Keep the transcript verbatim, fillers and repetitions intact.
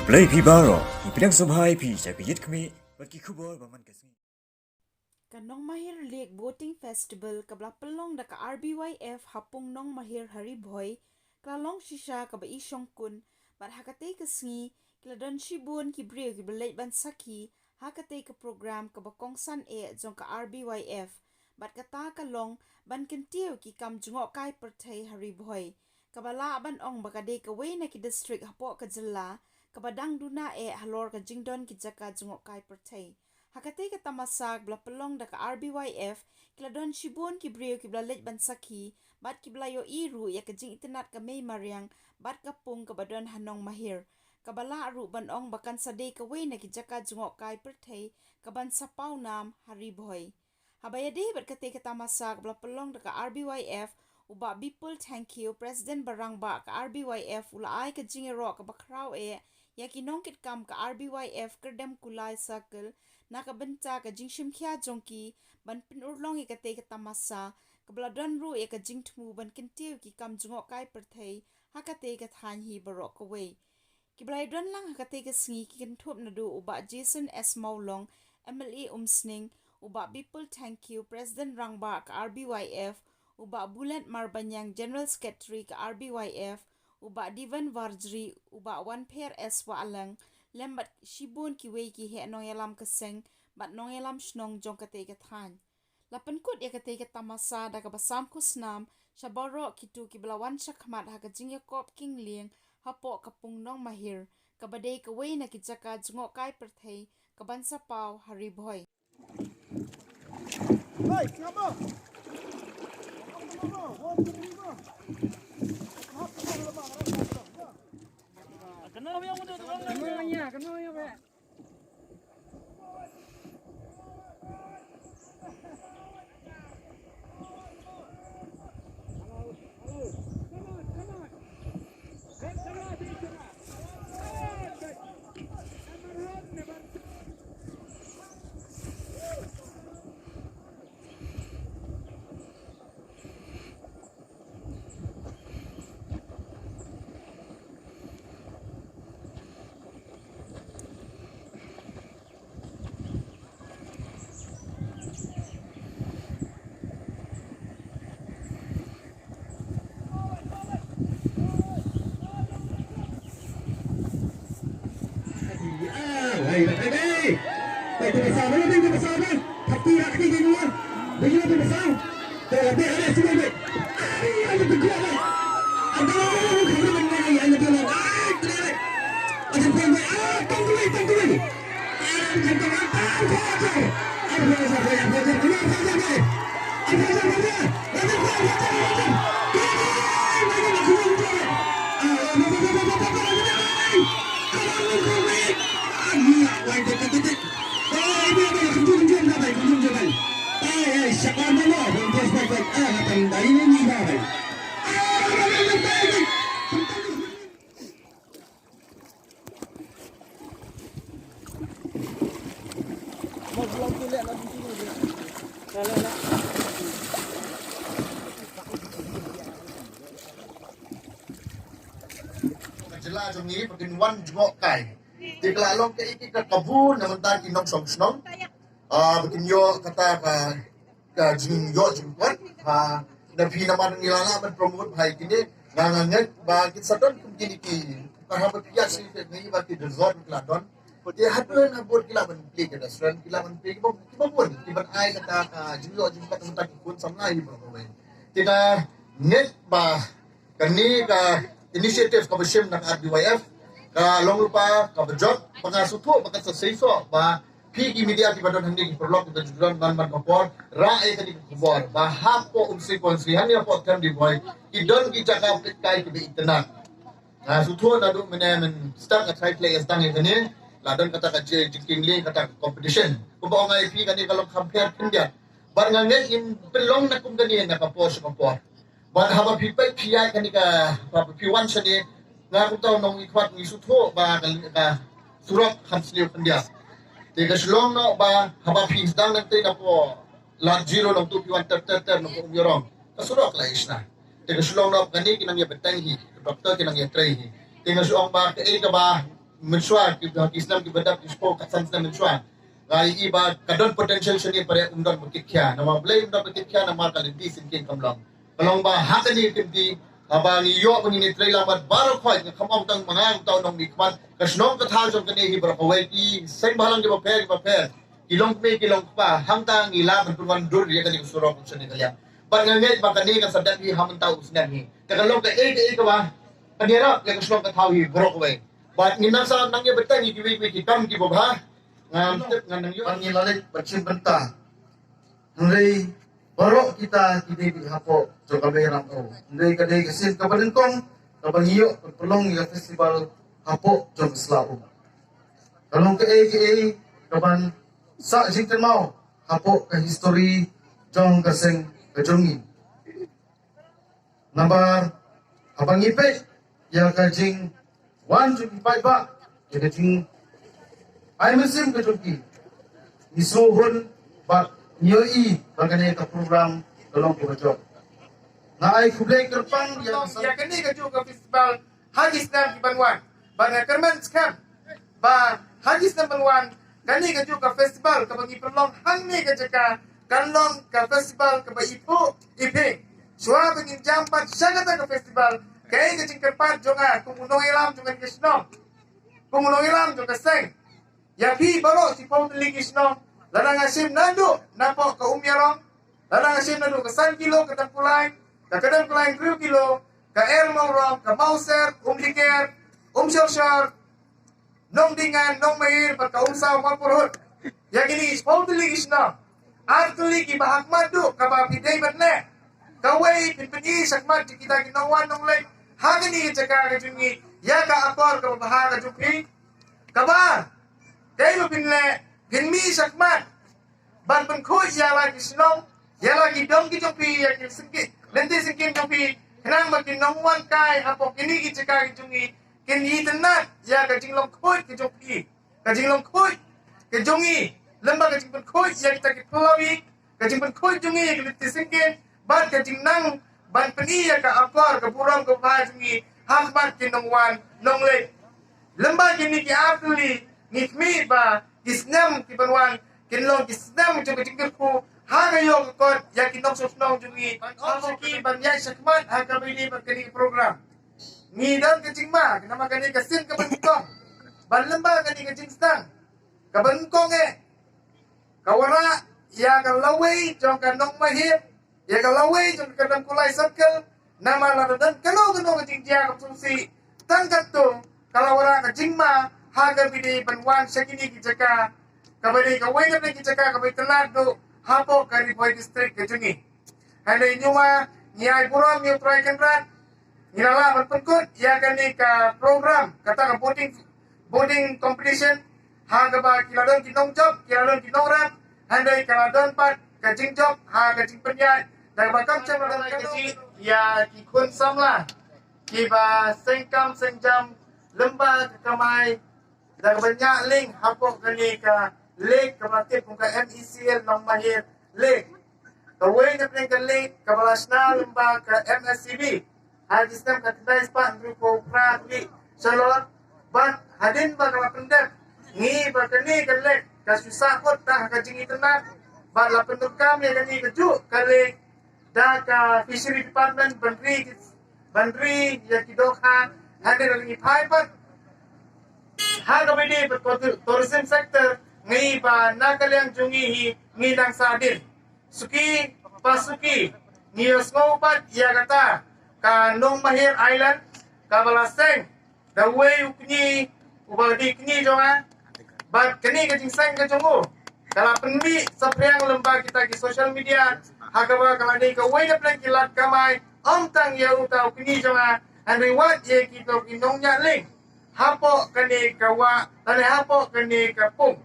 Blei phi baroh, ngi pdiang sngewbha ïa phi sha ka Ïit Khmih bad ki khubor ba man ka sngi. Ka Nongmahir Lake Boating Festival kaba la pynlong da ka R B Y F ha Pung Nongmahir ha Ri Bhoi, ka la long shisha kaba i shongkun, bad ha katei ka sngi ki la don shibun ki briew kiba leit ban sakhi ha katei ka program kaba kongsan eh jong ka R B Y F, bad kata ka long ban kyntiew ki kam jngohkai pyrthei ha Ri Bhoi, kaba lah ban ong ba ka dei kawei na ki district hapoh ka jylla kaba dang duna eh halor ka jingdon ki jaka jngohkai pyrthei. Ha katei ka tamasa kaba la pynlong da ka R B Y F, ki la don shibun ki briew kiba la leit ban sakhi, bad kiba la ïohi ruh ïa ka jingitynnad ka mei mariang bad ka pung kaba don ha Nongmahir, kaba lah ruh ban ong ba kan sa dei kawei na ki jaka jngohkai pyrthei kaban sa paw nam ha Ri Bhoi. Haba ïadei bad katei ka tamasa kaba la pynlong da ka R B Y F, u Bah Bipul Thangkhiew, President ba rangbah ka R B Y F, u la ai ka jingïaroh kaba khraw eh ïa ki nongkitkam ka R B Y F Kyrdem Kulai Circle na ka bynta ka jingshimkhia jong ki ban pynurlong ïa katei ka tamasa, kaba la don ruh ïa ka jingthmu ban kyntiew ki kam jngohkai pyrthei ha katei ka thaiñ hi baroh kawei. Kiba la ïadon lang ha katei ka sngi ki kynthup naduh u Bah Jason S Mawlong, M L A Umsning, u Bah Bipul Thangkhiew, President rangbah ka R B Y F, u Bah Bulent Marbaniang, General Secretary ka R B Y F, u Bah Divan Warjri, u Bah Wanpher S Wahlang, lem bad shibun kiwei ki heh nongïalam ka seng bad nongïalam shnong jong katei ka thaiñ. La pynkut ïa katei ka tamasa da kaba sam khusnam sha baroh kito kiba la wan shakhmat ha ka jingïakop kyngliang hapoh ka Pung Nongmahir, kaba dei kawei na ki jaka jngohkai pyrthei kaban sa paw ha Ri Bhoi. Ka jylla jong ngi ba kin wan jngohkai. Te ka la long kaei kaei ka kabu na bynta ki nongshong shnong. Ah, ba kin ïoh kata ka ka jingïoh jingkot, ha, na phi namar ngi la lah ban promote bha ïa kine, nga nga ngeit ba kin sa don kum kine ki, ba haba phi ïa sngewthuh ngi ba ki resort ki la don. Te haduh na bor ki lah ban plie ki restaurant, ki lah ban plie ki ba, ki ba bun, ki ban ai kata ka jingïoh jingkot mynta ki khun samla hi ba kawei. Te nga ngeit ba kane ka initiative kaba shim na ka R B Y F ka long lypa kaba jop, ba nga sngewthuh ba kan sa seisoh ba phi ki media kiba don hangne, ki paralok kiba ju don man man ka por, rah ïa kane ka khubor ba hapoh Umsning constituency hangne hapoh Them Ri Bhoi ki don ki jaka pynkai kiba itynnad. Nga sngewthuh naduh mynne mynstep nga try khleh ïa sdang ïa kane, la don kata ka jingkynlong, kata ka competition. Kumba ong ïa phi, kane ka long kham pher khyndiat. Bad nga ngeit ngin pynlong na kum kane na ka por sha ka por. Bad haba phi peit phi ïaid kane ka, haba phi wan shane, nga kumta u nongmihkhmat ngi sngewthuh ba ka, ka surok kham sniew khyndiat. Te ka shlong noh ba haba phi sdang nangtei na poh Lad Zero Nongtuh, phi wan ter ter ter na poh Umïarong, ka surok la ïaishna. Te ka shlong noh ba kane ki nang ïa bteng hi, ka doctor ki nang ïatrei hi. Te nga shu ong ba kaei kaba mynshuwa, ki, ki snem kiba dap, ki shiphew kat san snem mynshuwa. Nga ïohi ba ka don potential shane, ba re um don ba kit khia. Namar balei um don ba kit khia? Namar ka lynti syngkien kam long. Ka long ba ha kane ka lynti, haba ngi ïoh ba ngin ïatrei lang bad baroh khoit, nga kham ong tang ma nga, tang nongmihkhmat, ka shnong ka thaw jong kane hi baroh kawei, ki seng bhalang kiba pher kiba pher, ki longkmie ki longkpa, hangta ngi lah ban pynwandur ïa kane ka surok shane ka liang. Bad nga ngeit ba kane kan sa dep hi ha mynta u snem hi. Te ka long kaei kaei kaba pynïarap ïa ka shnong ka thaw hi baroh kawei. Bad ngin nang sa nang ïa bteng ïa kiwei kiwei ki kam kiba bha. Ngam tip, ngan nang ïoh. Ban ngi la leit ban shim bynta. Hynrei baroh kita ki dei beit hapoh jong ka Mei Ramew. Hynrei ka dei ka sien kaba nyngkong kaba ngi ïoh pynlong ïa ka festival hapoh jong ka Sla Um. Ka long kaei kaei kaban sah jingkynmaw hapoh ka history jong ka seng ka jong ngi. Namar haba ngi peit ïa ka jingwan jong ki paidbah, ïa ka jingai mynsiem ka jong ki, ngi sngewhun bad ngi ïohi ba kane ka program ka long kaba jop. Nga ai khublei kyrpang ïa ka, ïa kane kajuh ka festival ha ki snem ki ban wan. Bad nga kyrmen skhem ba ha ki snem ban wan, kane kajuh ka festival kaba ngi pynlong hangne ka jaka kan long ka festival kaba ithuh iphieng. Shuwa ba ngin jam pat sha kata ka festival, kaei ka jingkyrpad jong nga kum u nongïalam jong kane ka shnong, kum u nongïalam jong ka seng, ïa phi baroh shiphew tylli ki shnong, lada nga shim naduh napoh ka Umïarong, lada nga shim naduh ka san kilo ka Dam Kulai, ka, ka Dam Kulai hynriew kilo, ka Er Mawrong, ka Mawser, Umdiker, Umshorshor, Nongdingan, Nongmahir bad ka Umsaw Mawpyrhut. Ïa kine shiphew tylli ki shnong, ar tylli kiba ha khmat duh kaba phi dei ban leh. Kawei, phin pyni shakhmat jong kita ki nongwan nongleit ha kane ka jaka ka jong ngi ïa ka akor kaba bha ka jong phi. Kaba ar, kaei ba phin leh, phin mih shakhmat ban pynkhuid ïa la ki shnong, ïa la ki dong ki jong phi, ïa ki syngkien, lynti syngkien jong phi, khnang ba ki nongwan kai hapoh kine ki jaka ki jong ngi kin itynnad ïa ka jinglong khuid ka jong phi, ka jinglong khuid ka jong ngi, lem bad ka jingpynkhuid ïa kita ki phyllaw ïing, ka jingpynkhuid jong ngi ïa ki lynti syngkien, bad ka jingnang ban pyni ïa ka akor ka burom ka bha jong ngi ha khmat ki nongwan nongleit. Lem bad kine ki ar tylli, ngi khmih ba ki snem ki ban wan kin long ki snem jong ka jingkyrkhu ha ka ïew ka kot ïa ki nongshong shnong jong ngi, ban ong sha ki ban ïaid shakhmat ha kaba ïadei bad kane ka program. Ngi don ka jingma, namar kane ka sien kaba nyngkong. Bad lem bad kane ka jingsdang kaba nyngkong eh, ka wanrah ïa ka lawei jong ka Nongmahir, ïa ka lawei jong ka Dam Kulai Circle. Namar lada don kano kano ka jingjia kaba sngewsih, tang katto ka la wanrah ka jingma ha kaba ïadei ban wan sha kine ki jaka, kaba dei kawei na ki jaka kaba itynnad duh hapoh ka Ri Bhoi District ka jong ngi. Hynrei ngi ma, ngi ai burom ïa U Trai Kynrad, ngi la lah ban pynkut ïa kane ka program, kata ka boating, boating competition, ha kaba ki la don ki nongjop, ki la don ki nongrep, hynrei ka la don pat ka jingjop ha ka jingpynïaid, da kaba kam shym la don ka jingïa ki khun samla kiba seng kam seng jam lem bad ka kamai, da kaba ñiah lieng hapoh kane ka league kaba la tip kum ka M E C L Nongmahir League. Kawei na pdeng ka league kaba la shna lem bad ka M S C B ha ki snem ka khyndai spah hynriewphew phra tylli shalor. Bad hadien ba ka la pyndep, ngi ba kane ka league ka shu sahkut tang ha ka jingitynnad, bad la pyndonkam ïa kane kajuh ka league da ka Fishery Department ban ri, ban ri ïa ki dohkha, hynrei lada ngi phai pat ha kaba ïadei bad tourism sector, ngi ba na ka liang jong ngi hi ngi nang sahdien. Suki pa suki, ngi ïohsngew pat ïa kata ka Nongmahir Island kaba la seng da uwei u kñi uba dei kñi jong nga. Bad kane ka jingseng ka jong u ka la pynmih saphriang lem bad kita ki social media, ha kaba ka la dei kawei na pdeng ki lad kamai, ym tang ïa uta u kñi jong nga, hynrei wat ïa kito ki nongñiah lieng hapoh kane ka wah, lane hapoh kane ka pung.